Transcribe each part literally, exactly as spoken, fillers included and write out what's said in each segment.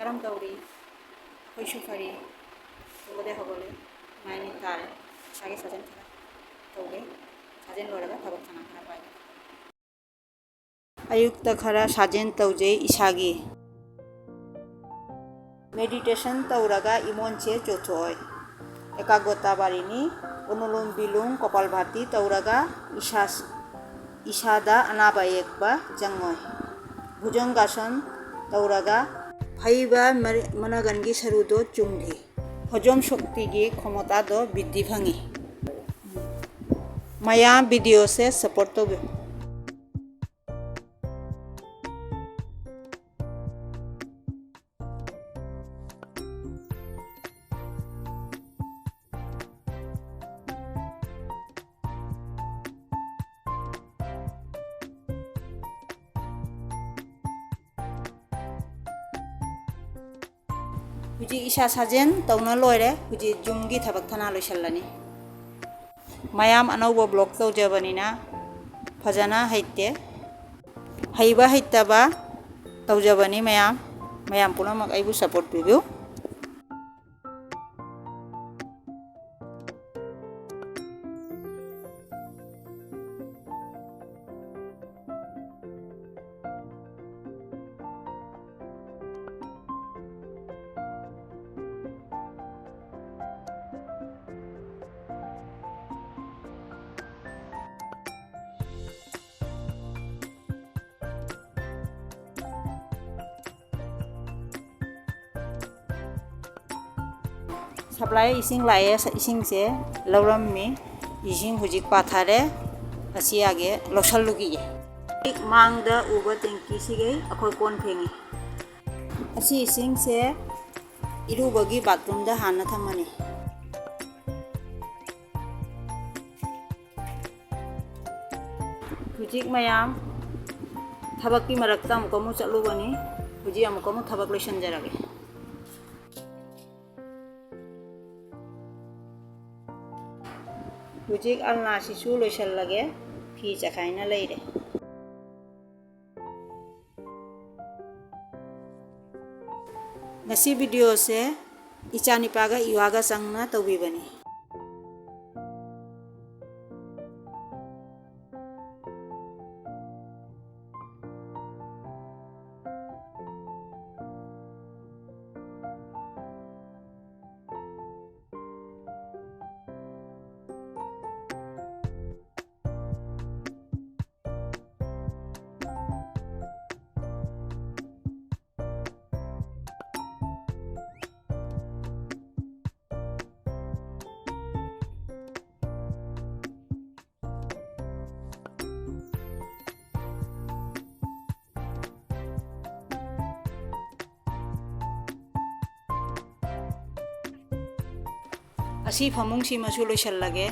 ꯀꯔꯝ ꯇꯧꯔꯤ? ꯑꯩꯈꯣꯏꯁꯨ ꯐꯔꯤ꯫ ꯇꯨꯝꯕꯗꯩ ꯍꯧꯒꯠꯂꯦ꯫ ꯃꯥꯏ ꯃꯤꯠ ꯇꯥꯔꯦ꯫ ꯏꯁꯥꯒꯤ ꯁꯥꯖꯦꯜ ꯈꯔ ꯇꯧꯒꯦ꯫ ꯁꯥꯖꯦꯜ ꯂꯣꯏꯔꯒ ꯊꯕꯛ ꯁꯅꯥ ꯈꯔ ꯄꯥꯏꯒꯦ꯫ ꯑꯌꯨꯛꯇ ꯈꯔ ꯁꯥꯖꯦꯜ ꯇꯧꯖꯩ ꯏꯁꯥꯒꯤ꯫ ꯃꯦꯗꯤꯇꯦꯁꯟ ꯇꯧꯔꯒ ꯏꯃꯣꯟꯁꯦ ꯆꯣꯊꯣꯛꯑꯣꯏ꯫ ꯑꯦꯀꯥꯒ꯭ꯔꯇꯥ ꯕꯥꯔꯤꯅꯤ꯫ ꯑꯅꯨꯂꯣꯝ ꯕꯤꯂꯣꯝ, ꯀꯄꯥꯜꯚꯥꯇꯤ ꯇꯧꯔꯒ ꯏꯁꯥ, ꯏꯁꯥꯗ ꯑꯅꯥꯕ ꯑꯌꯦꯛꯄ ꯆꯪꯉꯣꯏ꯫ ꯚꯨꯖꯪꯒꯥꯁꯟ ꯇꯧꯔꯒ ꯐꯩꯕ ꯃꯔ-, ꯃꯅꯒꯟꯒꯤ ꯁꯔꯨꯗꯣ ꯆꯨꯝꯈꯤ꯫ ꯍꯣꯖꯣꯝ ꯁꯛꯇꯤꯒꯤ ꯈꯣꯃꯣꯇꯥꯗꯣ ꯕꯤꯗꯤ ꯐꯪꯉꯤ꯫ ꯃꯌꯥꯝ ꯚꯤꯗꯤꯑꯣꯁꯦ ꯁꯞꯄꯣꯔꯠ ꯇꯧꯕꯤꯌꯨ꯫ ꯍꯧꯖꯤꯛ ꯏꯁꯥ ꯁꯥꯖꯦꯜ ꯇꯧꯅ ꯂꯣꯏꯔꯦ꯫ ꯍꯧꯖꯤꯛ ꯌꯨꯝꯒꯤ ꯊꯕꯛ ꯊꯅꯥ ꯂꯣꯏꯁꯤꯜꯂꯅꯤ꯫ ꯃꯌꯥꯝ ꯑꯅꯧꯕ ꯕ꯭ꯂꯣꯛ ꯇꯧꯖꯕꯅꯤꯅ ꯐꯖꯅ ꯍꯩꯇꯦ꯫ ꯍꯩꯕ ꯍꯩꯇꯕ ꯇꯧꯖꯕꯅꯤ ꯃꯌꯥꯝ꯫ ꯃꯌꯥꯝ ꯄꯨꯝꯅꯃꯛ ꯑꯩꯕꯨ ꯁꯞꯄꯣꯔꯠ ꯄꯤꯕꯤꯌꯨ꯫ ꯁꯄ꯭ꯂꯥꯏ ꯏꯁꯤꯡ ꯂꯥꯛꯑꯦ꯫ ꯏꯁꯤꯡꯁꯦ ꯂꯧꯔꯝꯃꯤ꯫ ꯏꯁꯤꯡ ꯍꯧꯖꯤꯛ ꯄꯥꯊꯔꯦ꯫ ꯑꯁꯤ ꯌꯥꯒꯦ ꯂꯧꯁꯜꯂꯨꯈꯤꯒꯦ꯫ ꯃꯥꯡꯗ ꯎꯕ ꯇꯦꯡꯀꯤꯁꯤꯒꯩ ꯑꯩꯈꯣꯏ ꯀꯣꯟ ꯐꯦꯡꯉꯤ꯫ ꯑꯁꯤ ꯏꯁꯤꯡꯁꯦ ꯏꯔꯨꯕꯒꯤ ꯕꯥꯊꯔꯨꯝꯗ ꯍꯥꯟꯅ ꯊꯝꯃꯅꯤ꯫ ꯍꯧꯖꯤꯛ ꯃꯌꯥꯝ ꯊꯕꯛꯀꯤ ꯃꯔꯛꯇ ꯑꯃꯨꯛꯀ ꯑꯃꯨꯛ ꯆꯠꯂꯨꯕꯅꯤ꯫ ꯍꯧꯖꯤꯛ ꯑꯃꯨꯛꯀ ꯑꯃꯨꯛ ꯊꯕꯛ ꯂꯣꯏꯁꯤꯟꯖꯔꯒꯦ꯫ ꯍꯧꯖꯤꯛ ꯑꯜꯅꯥꯁꯤꯁꯨ ꯂꯣꯏꯁꯤꯜꯂꯒꯦ꯫ ꯐꯤ ꯆꯈꯥꯏꯅ ꯂꯩꯔꯦ꯫ ꯉꯁꯤ ꯚꯤꯗꯤꯑꯣꯁꯦ ꯏꯆꯥꯅꯤꯄꯥꯒ ꯏꯋꯥꯒ ꯆꯪꯅ ꯇꯧꯕꯤꯕꯅꯤ꯫ ꯑꯁꯤ ꯐꯃꯨꯡꯁꯤꯃꯁꯨ ꯂꯣꯏꯁꯤꯜꯂꯒꯦ꯫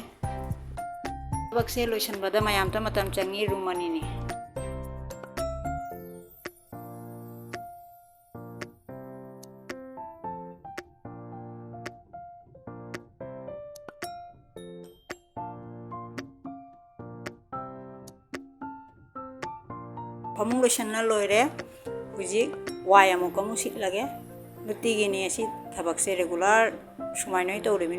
ꯊꯕꯛꯁꯦ ꯂꯣꯏꯁꯤꯟꯕꯗ ꯃꯌꯥꯝꯇ ꯃꯇꯝ ꯆꯪꯉꯤ, ꯔꯨꯝ ꯑꯅꯤꯅꯤ꯫ ꯐꯃꯨꯡ ꯂꯣꯏꯁꯟꯅ ꯂꯣꯏꯔꯦ꯫ ꯍꯧꯖꯤꯛ ꯋꯥꯏ ꯑꯃꯨꯛꯀ ꯑꯃꯨꯛ ꯁꯤꯠꯂꯒꯦ꯫ ꯅꯨꯡꯇꯤꯒꯤꯅꯤ ꯑꯁꯤ ꯊꯕꯛꯁꯦ, ꯔꯤꯒꯨꯂꯔ ꯁꯨꯃꯥꯏꯅ ꯑꯣꯏꯅ ꯇꯧꯔꯤꯃꯤ꯫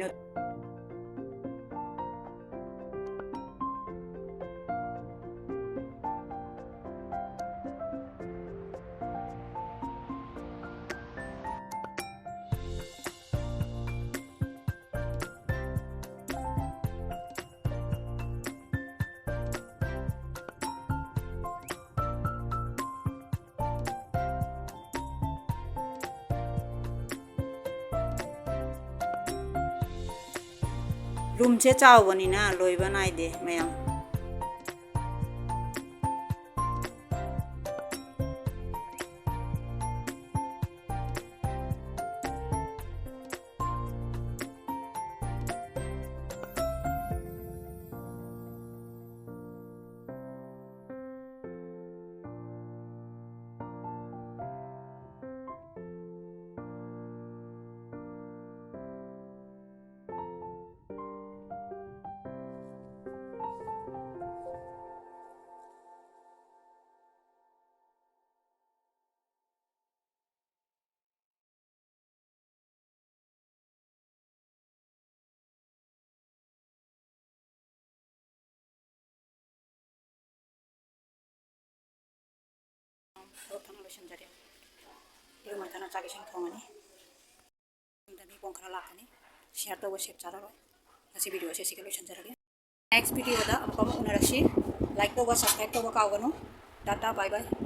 ꯔꯨꯝꯁꯦ ꯆꯥꯎꯕꯅꯤꯅ ꯂꯣꯏꯕ ꯅꯥꯏꯗꯦ ꯃꯌꯥꯝ꯫ ꯂꯣꯏꯁꯤꯟꯖꯔꯦ꯫ ꯏꯔꯨ ꯃꯥꯏꯊꯅ ꯆꯥꯛ ꯏꯁꯤꯡ ꯊꯣꯡꯉꯅꯤ꯫ ꯌꯨꯝꯗ ꯃꯤ ꯄꯣꯡ ꯈꯔ ꯂꯥꯛꯀꯅꯤ꯫ Share ꯇꯧꯕ ꯁꯦꯞ ꯆꯥꯔꯔꯣꯏ꯫ ꯉꯁꯤ video ꯑꯁꯦ ꯁꯤꯒ ꯂꯣꯏꯁꯤꯟꯖꯔꯒꯦ꯫ Next video ꯗ ꯑꯃꯨꯛ ꯑꯃꯨꯛ ꯎꯅꯔꯁꯤ꯫ Like ꯇꯧꯕ, subscribe ꯇꯧꯕ ꯀꯥꯎꯒꯅꯨ꯫ Tata, bye bye꯫